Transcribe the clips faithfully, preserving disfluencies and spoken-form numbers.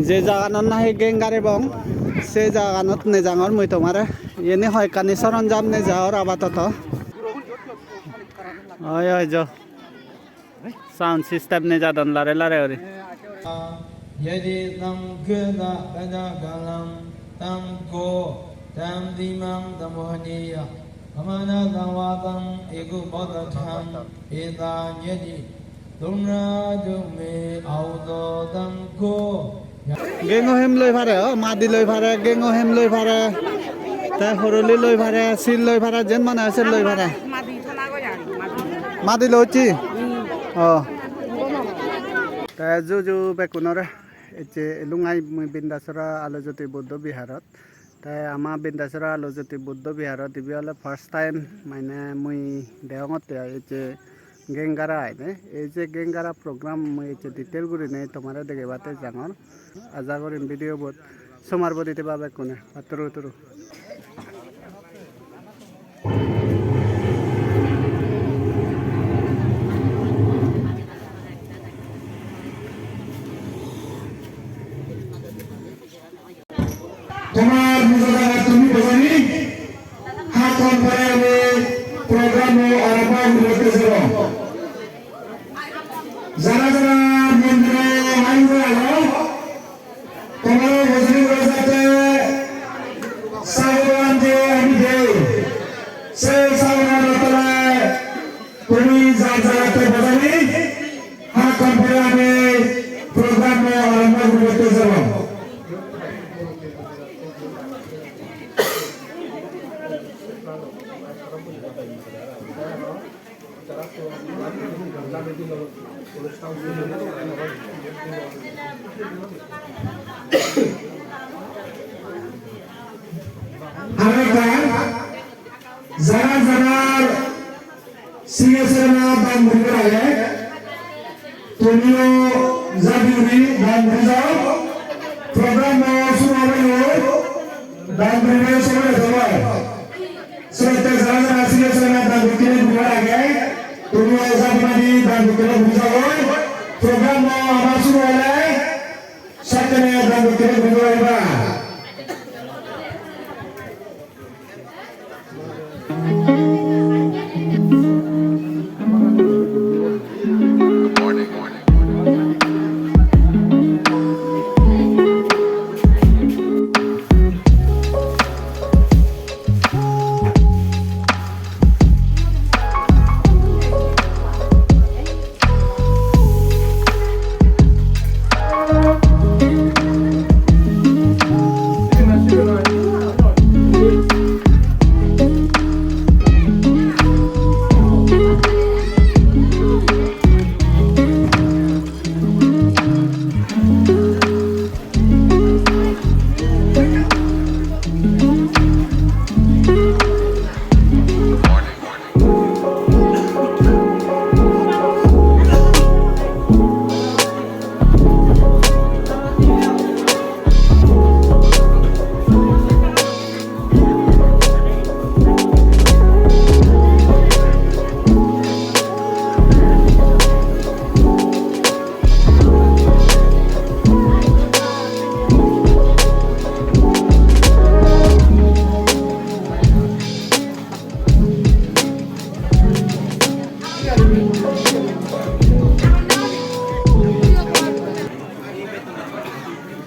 Je jaganot nahi Gengar ebong, se jaganot nejangor mui tomare. Iyeni hoyekkani soronjam nejaor apatoto. Oi, oi, jo. Sound system nejadon lare lare guri. Yadidaṃ khettapajakkhaṃ, taṃ kho taṃdhimaṃ tamohanīyaṃ, amānataṃ vā taṃ ekupaddhaṃ, ettāyati tuṇhā ca me ahuto, taṃ kho. Gengo hem loi pare, o, madi loi pare, gengo hem loi pare, te horoli loi pare, sil loi pare, jen mone hoy sen loi pare. Madi thana go jani, madi. Madi lochi? Hmm. O. Te ju ju bekkunore, ecche elungai mui Bindasora Alojyoti Buddho Biharot. Te ama Bindasora Alojyoti Buddho Biharot ibe ole first time mane mui degongotte ai ecche Gengara ai de. Ei je Gengara program mui ecche detail gurinei tomare degebate jangor. Aja gorim video bot somar bodi teba bekkune. Patturu turu. Tomar nijo jagat tumi bojani, hakkon pore ami program arombo guribatte jebo. Jara jara mondiro ailo, tomare bojani gora jate sabodan je ami dei, se sabodan tole tumi jar jagatte bojani, hakkon pore ami program arombo guribatte jebo. Arekbar, jara jara Singhason dan guribar age, tumiyo jadi guri dan guri jao. Program mo suru obo, dan guribar somoy elo. Sette jara jara Singhason dan guri guribar age, tumiyo jadi madi dan guri guri jao. Program mo amar suru ole, sette dan guri guribar.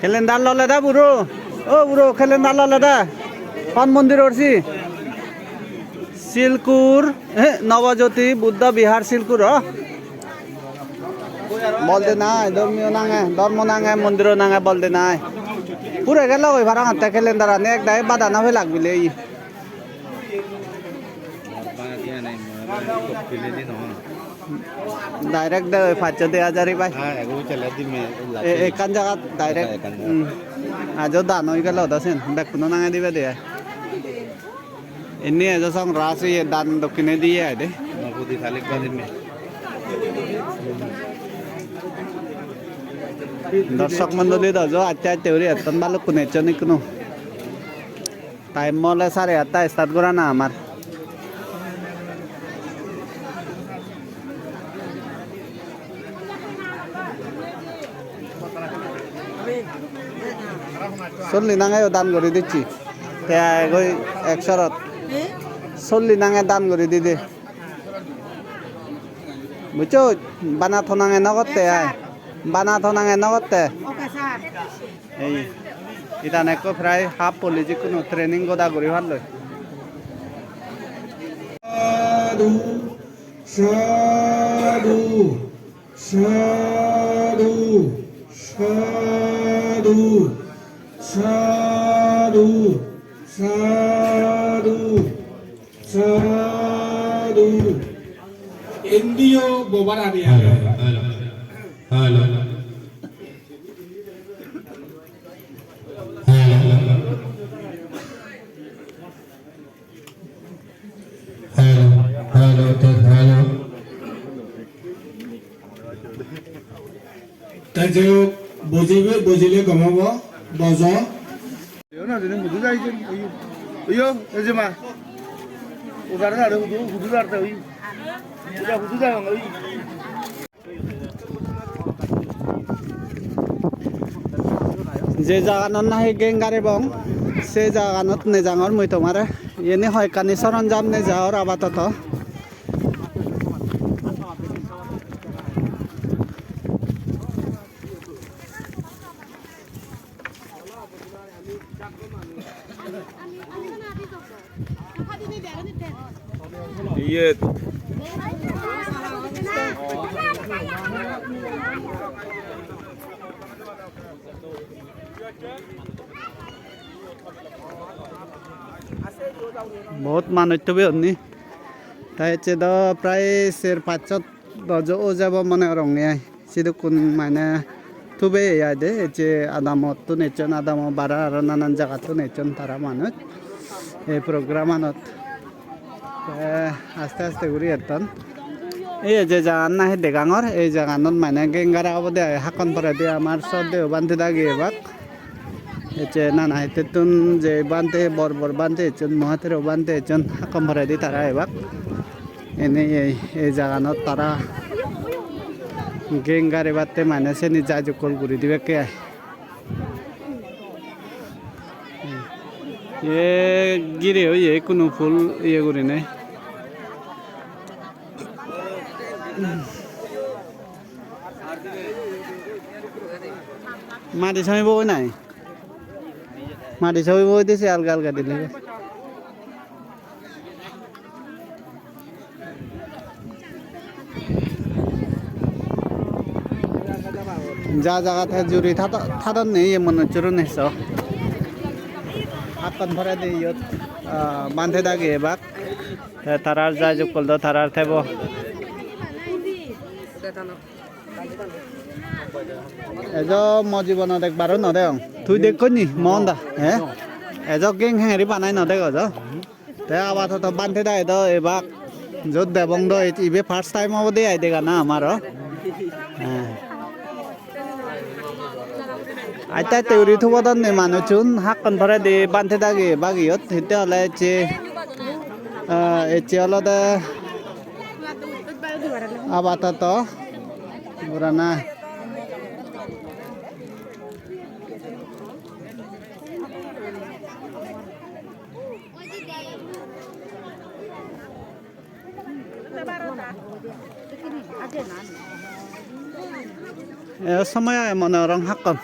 Calendar lole da buro. O buro, calendar lole da. Hon mondir orsi? Silkur, eh, Navajyoti Buddha Vihar Silkur, o. Bolde nai, dhormo nange, dhormo nange, mondiro nange bolde nai. Pure gelo goi parang atte calendar ani ek dagi bada no pelak bile. Direct de oi pachsho de hajar bai. E, ekkan jagat direct. Hmm. Ajo dan oi gelo do sen, bekkuno nange dibe de. Inni ejo song rasi ye dan dokkine diye ai de. Dorsok mondoli do jo, accha accha guri etton balukkun ecchon ikkunu. Time ole sare atta start gorana amar. Solli nange o dan guri dicchi. Te ai goi ek sorot. Solli nange dan guri dide. Buccho, bana thonange nogotte ai. Bana thonange nogotte. Ei, itan ekko prai half police ikkunu training goda guri palloi. Sadhu, sadhu, sadhu, sadhu, sadhu, sadhu, sadhu. Indio bobar adi. Hello, hello, hello. Hello. Hello, hello, test, hello. Te je bujibe, bujile gom obo, bojo. Yo na, jene hudu jai jen, oyo, oyo, ejema. Udar na, hudu, hudu dar te, oyo. Uda hudu jai, oyo. Je jaganot nahi Gengar ebong, se jaganot nejangor mui tomare. Iyeni hoyekkani soronjam nejangor apatoto. Iyet. Bahut manuj thube onni. Te ecche do prai ser pachshot dojo oi jabo mone gorong ai. Sidukkun mane thube ai de, ecche adamottun ecchon, adamo bara aro nanan jagattun ecchon tara manuj ei program anot. Te aste aste guri etton. Ei je jagan nahi degangor, ei jaganot mane Gengara obode ai, hakkon poredi amar sodde bhante dagi ebak. Ecche nana hittettun je bhante, bor bor bhante ecchon, mohathero bhante ecchon, hakkon poredi tara ebak. Ene ei, ei jaganot tara Gengar ebatte mane seni jai jukkol guri dibakke ai. Ye gire oye ikkunu phul iye gurinei. Madi somibo nai. Madi somibo de se alga alga dile. Ja jagat he juri thada-, thadon nei ye manuj churun eso. Hakkon poredi iyot, ah, bhante dagi ebak. Te tarar jai jukkol do tarar thebo. Ejo mo jibonot ekbaro no degong. Tui dekkoj ni, Mohan da? He? Ejo Geng hengeri banai no dego ejo. Te apatoto bhante dagi do ebak jot debong do, ibe first time obode ai degana amaro. He. Aste aste guri thubodon ni manuchun, hakkon poredi bhante dagi ebak iyot, hitte hole ecche, ah, ecche olode apatoto gurana. E, somoy age mone gorong hakkon.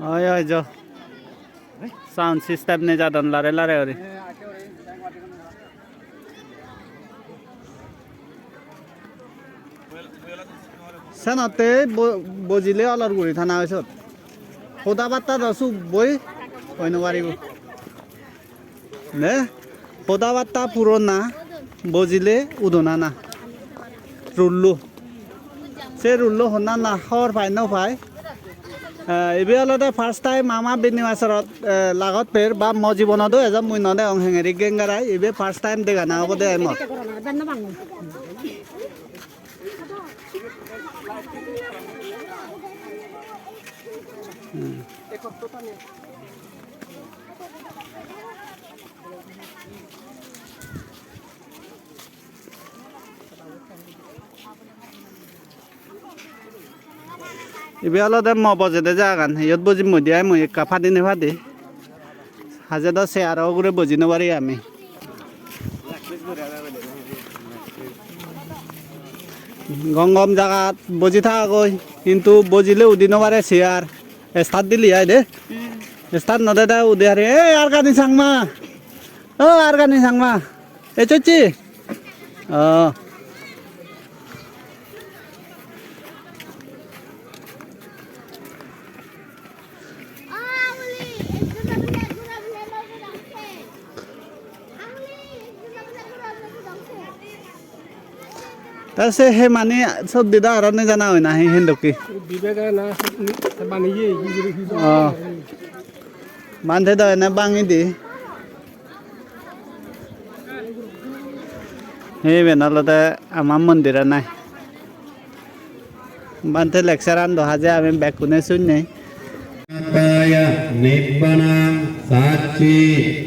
Oi, oi, jo. Sound system nejadon lare lare guri. Senotte bo-, bojile olor guri thana oisot. Hoda batta do subboi hoi no paribo. Ne? Hoda batta purona, bojile udona na. Rullu. Se rullu honna na hor pai no pai. Eh, ibe olode first time ama Biniwasorot, eh, lagot per ba mo jibonot do ejon mui no degong hengeri gengarai. Ibe first time degana obode ai mor. Hmm. Ibe olode mo bojede jagagan, iyot bojim mui de ai mui ekka padi ne padi. Haje do chair-o ugure boji no pari ami. Gom gom jagat boji thagoi, hintu bojile udi no pare chair. Start dili ai de. Hmm. Start no de da udi are. E, Argani Changma. O, Argani Changma. Echochi? O. Ta se he mani sot dida aro ne jana hoi na he hindoki. Bibega na bani ye. O. Bhante do ene bhangi di. Iben olode ama mondiran ai. Bhante lecture-an do haje ami bekkune sunnei. Karanattaya nibbanaṃ sacchī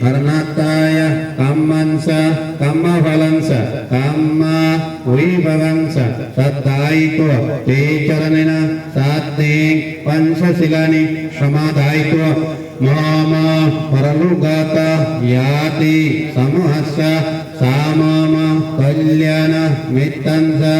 karanattaya kammañca kammaphalañca kammavipākañca saddāyitva tīcaraṇena saddhiṃ pañca sīlāni samādāyitva mama paralokagātā ñātisamūhassa sammāma kalyāṇamittañca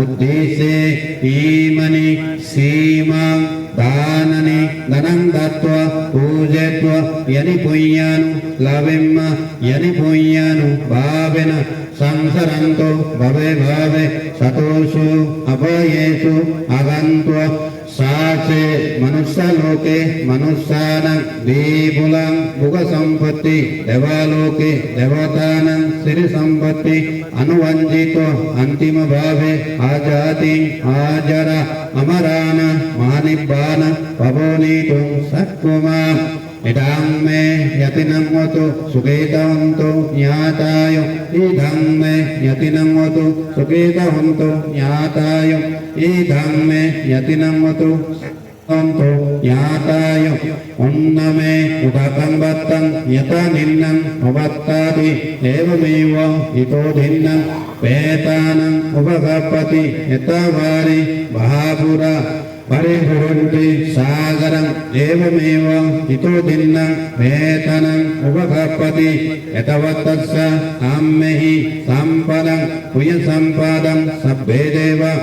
uddisya imāni sīmaṃ dānāni dānaṃ datvā pūjayitva yāni puññāni labhemma yāni puññānubhāvena saṃsaranto bhave bhave satūsu apāyesu agantva sāse manussaloke manussānaṃ vipulaṃ bhogasampatti devaloke devatānaṃ sirisampatti anuvaññīto antimabhave ajātiṃ ajarā amarānamanibbānaṃ pāpuṇetuṃ sakumaṃ. Idaṃ me ñātīnaṃ hotu sukhitā hontu ñātayo. Idaṃ me ñātīnaṃ hotu sukhitā hontu ñātayo. Idaṃ me ñātīnaṃ hotu hontu ñātayo. Uṇṇame udakaṃ pattaṃ yathā niṇṇaṃ upaṭṭhati evameva ito diṇṇaṃ petānaṃ upakappati yathā vārivahā pūrā paripūrenti sāgaraṃ evameva ito diṇṇaṃ petānaṃ upakappati yathāvatassa amhehi sampadaṃ puññasampadaṃ sabbe devā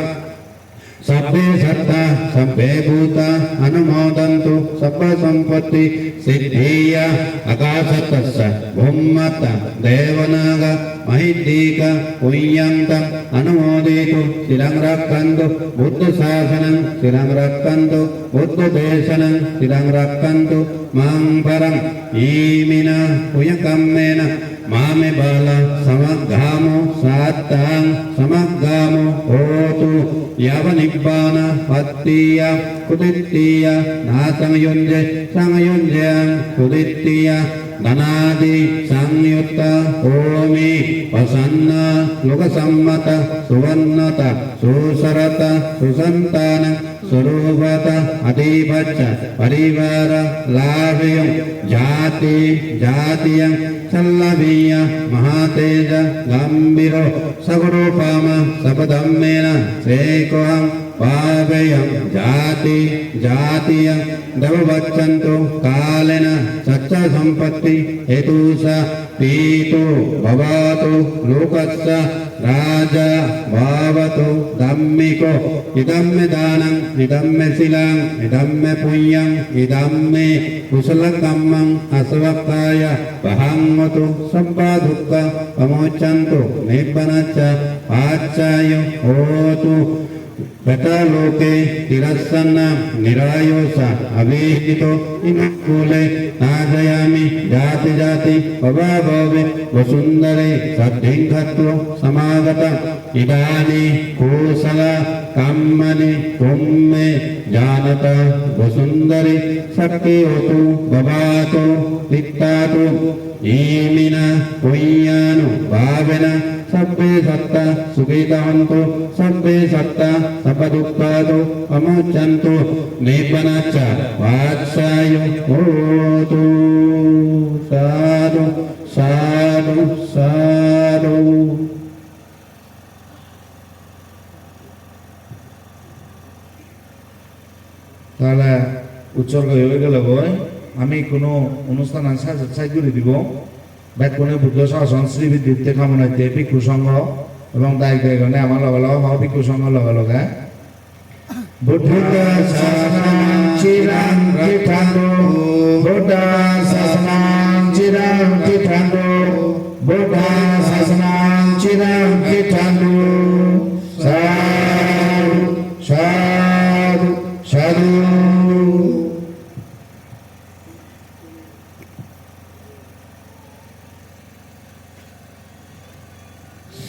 sabbe sattā sabbe bhūtā anumodantu sabbasampattisiddhiyā. Akāsaṭṭhassa bhummaṭṭhā devā nāgā mahiddhikā puññaṃ taṃ anumodetu ciraṃ rakkhantu buddhasāsanaṃ ciraṃ rakkhantu buddhadesanaṃ ciraṃ rakkhantu maṃ balaṃ. Iminā puññakammena māme bala samaggāmo sattaṃ samaggāmo hotu yāva nibbānapattiya kuṭiṭṭhiya nāsaṃyujje saṃyujjhayaṃ kuṭiṭṭhiya dānādisaṃyuttā homi pasannā lokasammatā suvaṇṇatā susaratā susantānaṃ surūpatā ādhipaccaparivāralābhayaṃ jāti jātiyaṃ sallabhiyā mahātejā gambhīro saggo pāma sabbadhammena sekohaṃ bhāvayaṃ jāti jātiyaṃ. Devā paccantu kālena saccasampattihetusa pīto bhavatu lokassa rājā bhavatu dhammiko. Idaṃ me dānaṃ idaṃ me sīlaṃ idaṃ me puññaṃ idaṃ me kusalakammaṃ āsavakkhayāvahaṃ hotu sabbadukkhā pamuccantu nibbānassa paccayo hotu. Petā loke tirassannā nirāyosā avihito, imaṃ kule nācayāmi jāti jāti bhavā bhave vasundhare saddhiṃ katvā samāgatā. Idāni kusalā kammāni tumhe jānatā vasundhare sakhī hotu bhavatu diṭṭhatu. Iminā puññānubhāvena sabbe sattā sukhitā hontu, sabbe sattā sabbadukkhātu pamuccantu, nibbānāya paccayo hotu. Sādhu, sādhu, sādhu. Tāle utsorgo oi gelo goi, ami hono onusthan an saj, saj guri dibo. Bekkune Buddho sason sribiddhitte kamonatte bhikkhu songho ebong dayok dayikane amar loge loge ho bhikkhu songho loge loge. Buddha sāsanaṃ ciraṃ tiṭṭhantu, Buddha sāsanaṃ ciraṃ tiṭṭhantu, Buddha sāsanaṃ ciraṃ tiṭṭhantu. Sādhu, sādhu, sādhu.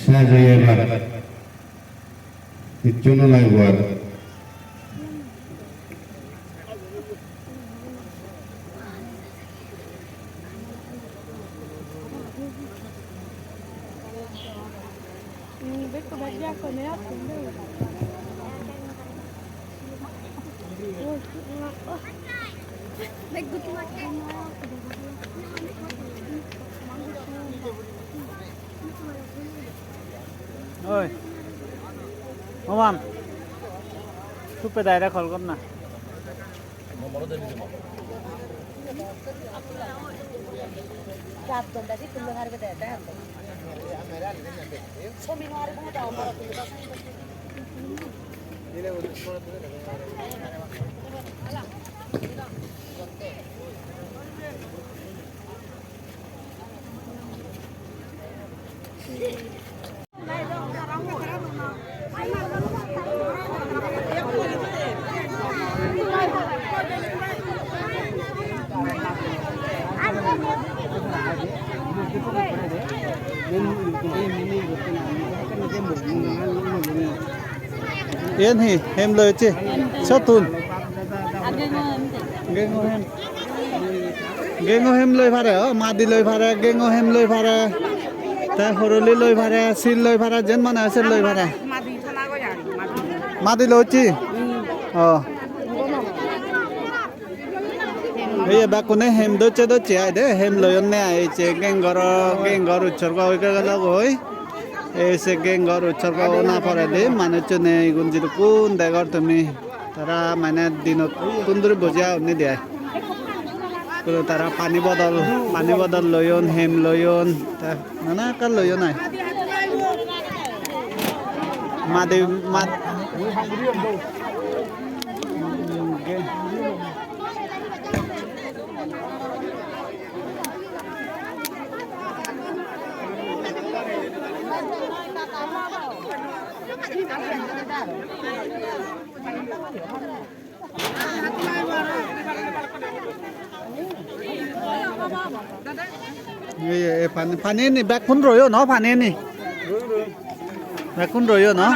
Sādhu, ebar kiccú no lagibo ar. Oi, Oman, tu pedai ra call kor na. Iyan hi, hem loi chi. Sotun. Gengo hem. Gengo hem loi pare, o, madi loi pare, gengo hem loi pare. Te horoli loi pare, sil loi pare, jen mone hoy sen loi pare. Madi loi chi. O. Ei bekkune hem docche docche ai de, hem loyonne ai, ei se gengor, gengor utsorgo oi gelo goi. Ei se gengor utsorgo ona poredi manuchchune igun jidukkun degor tumi, tara mane dinottun dhuri boji agonne de ai. Ekkore tara pani bodol, pani bodol loyon, hem loyon, te nana ekkan loyon ai. Madi, mad-, Ei, ei, pani, pani ni bekkun royon, no, pani ni. Bekkun royon, no.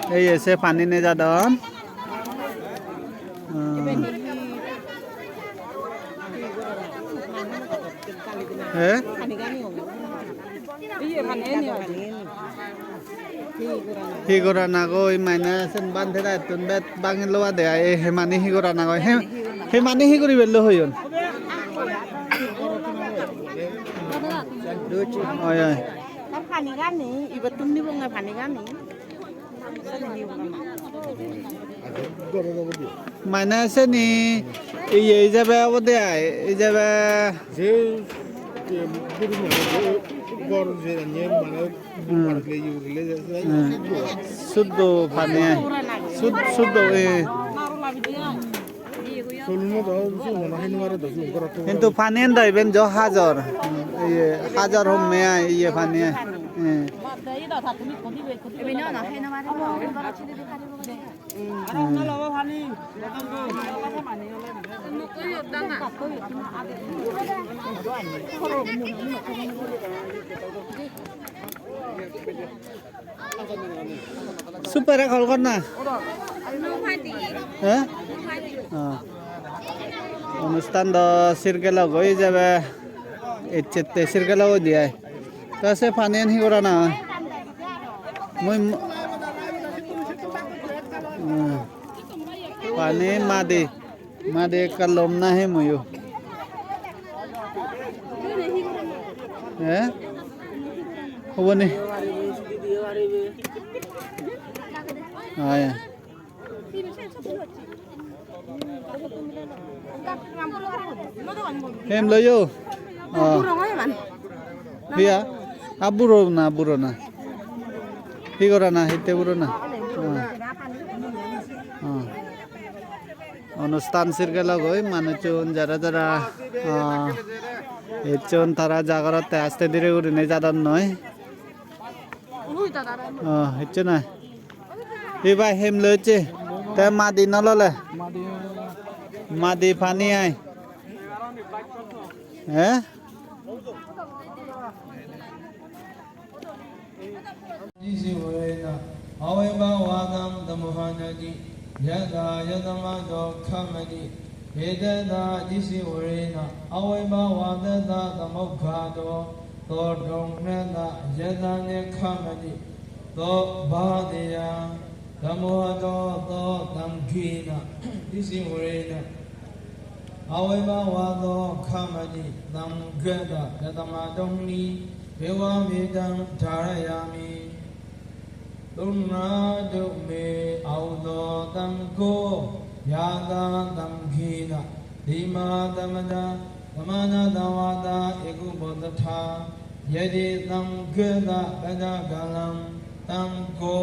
Ei, ei, se pani nejadon. Hmm. Eh? Hi gorana goi mane sen bhante dattun bet bangin lobade ai, hemani hi gorana goi? Hem, hemani hi guribar loi hoyon? Oi, oi. Tar pani gani, ibattun nibonge pani gani. Mane seni iye ijebe obode ai, ijebe. Je, je, guru mane, je, gor je, anye mane, hmm, guru mane, je, je, hmm, suddo pani ai. Sud-, suddo, eh. Hintu pani enda iben jo hajor. Iye, hajor homme ai, iye pani ai. Eh. Ei no, no, ei no, mare. Super call kor na. Hah? Oh. Onusthan do sirgela goi jabe. Ecchette sirgela goi diye. Ta se pani an hi gorana? Mui m-, hmm. Pani madi. Madi ekka lom na he muiyo. Eh? Hobo ni? Ah, ya. Hem loyo. Oh. Hiya? Ah, buro na, buro na. Hi gorana, hitte buro na. Ah. Ah. Onusthan sirgela goi, manuchun jara jara, ah, ecchon tara jagorotte aste dire gurinei jadon noi. Oh, ecche na. Hi bai hem loiche. Te madi no lole. Madi pani ai. Eh? Disivārena avippavādaṃ tamohaññatti, yathāyatamato khamati. Etena disivārena avippavādetvā tamokkhato, tato ṭhānattha yathā nekkhamma, tato bhāvadeyyā. Tamohato taṃ khīṇaṃ disivārena avippavādo khamati, taṃ khettaṃ yatamato haṅi, evametaṃ dhārayāmi. Tuṇhā ca me āvuso taṃ kho, yathā taṃ khīṇaṃ timā tamata, samānatvāna ekupaddhaṭṭhā. Yadi taṃ khettaṃ pañcakallaṃ, taṃ kho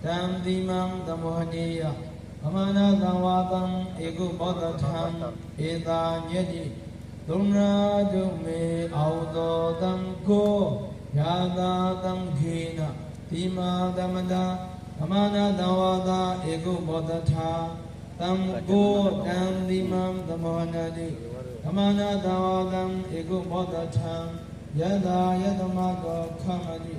taṃ timaṃ tamohaneyya, samānatvāna ekupaddhaṭṭhaṃ. Ettāni yadi tuṇhā ca me āvuso taṃ kho, yathā taṃ khīṇaṃ timā tamata, samānatvāna ekupaddhaṭṭhā. Taṃ kho taṃ timaṃ tamohanati, samānatvāna ekupaddhaṭṭhaṃ. Yathāyatamato khamati,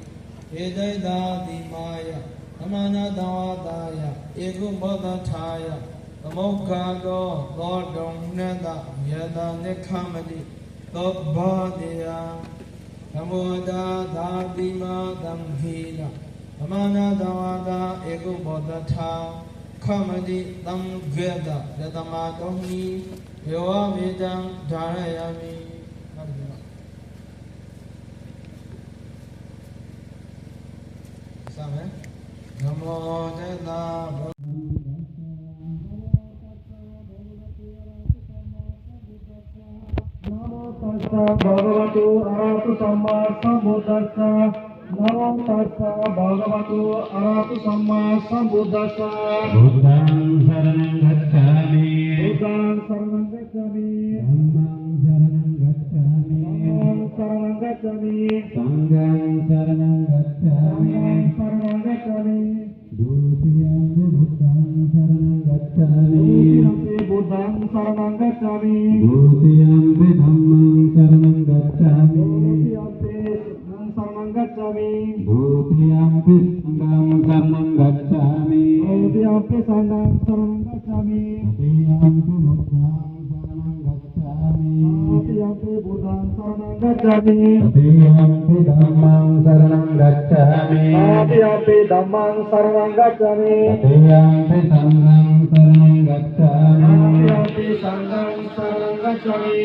ettāni yadi timāya, samānatvāna ekupaddhaṭṭhāya, taṃ mokkhato tato ṭhānattha yathā nekkhamma, tato bhāvadeyyā. Taṃ kho taṃ timaṃ taṃ khīṇaṃ, samānatvāna ekupaddhaṭṭhaṃ, khamati, taṃ khettaṃ yatamato haṅi, evametaṃ dhārayāmi. Sāme. Namo tassa Namo tassa bhagavato arahato sammāsambuddhassa. Namo tassa bhagavato arahato sammāsambuddhassa. Buddhaṃ saraṇaṃ gacchāmi. Buddhaṃ saraṇaṃ gacchāmi. Dhammaṃ saraṇaṃ gacchāmi. Dhammaṃ saraṇaṃ gacchāmi. Saṅghaṃ saraṇaṃ gacchāmi. Saṅghaṃ saraṇaṃ gacchāmi. Dutiyampi buddhaṃ saraṇaṃ gacchāmi. Dutiyampi buddhaṃ saraṇaṃ gacchāmi. Dutiyampi dhammaṃ saraṇaṃ gacchāmi. Dutiyampi saṅghaṃ saraṇaṃ gacchāmi. Dutiyampi saṅghaṃ saraṇaṃ gacchāmi. Dutiyampi saṅghaṃ saraṇaṃ gacchāmi. Tatiyampi buddhaṃ saraṇaṃ gacchāmi. Tatiyampi buddhaṃ saraṇaṃ gacchāmi. Tatiyampi dhammaṃ saraṇaṃ gacchāmi. Tatiyampi dhammaṃ saraṇaṃ gacchāmi. Tatiyampi saṅghaṃ saraṇaṃ gacchāmi. Tatiyampi saṅghaṃ saraṇaṃ gacchāmi.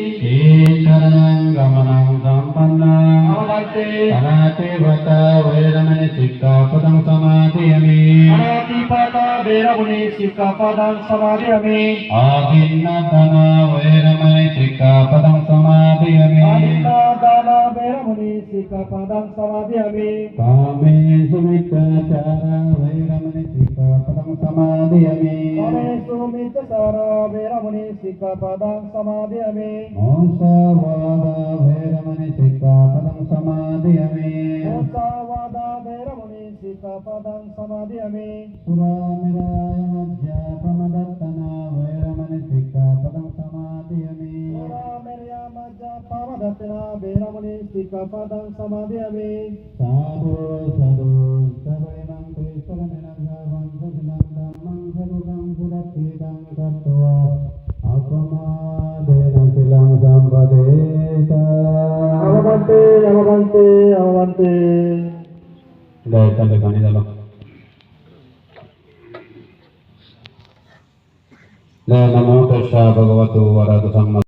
Ticīnagamanaṃ sampannā. Āma bhante. Pāṇātipātā veramaṇī sikkhāpadaṃ samādiyāmi. Pāṇātipātā veramaṇī sikkhāpadaṃ samādiyāmi. Adinnādānā veramaṇī sikkhāpadaṃ samādiyāmi. Adinnādānā veramaṇī sikkhāpadaṃ samādiyāmi. Kāmesu micchācārā veramaṇī sikkhāpadaṃ samādiyāmi. Kāmesu micchācārā veramaṇī sikkhāpadaṃ samādiyāmi. Musāvādā veramaṇī sikkhāpadaṃ samādiyāmi. Musāvādā veramaṇī sikkhāpadaṃ samādiyāmi. Surāmerayamajjapamādaṭṭhānā veramaṇī sikkhāpadaṃ samādiyāmi. Surāmerayamajjapamādaṭṭhānā veramaṇī sikkhāpadaṃ samādiyāmi. Sādhu, sādhu, sabbe imaṃ tisaraṇena saha pañcasīlaṃ dhammaṃ sādhukaṃ sudakkhinaṃ katvā appamādena sīlaṃ sampādetha. Āma bhante, āma bhante, āma bhante. ได้ท่านเดียวกันนี้แล้วเนาะ ได้ Namo tassa bhagavato arahato sammā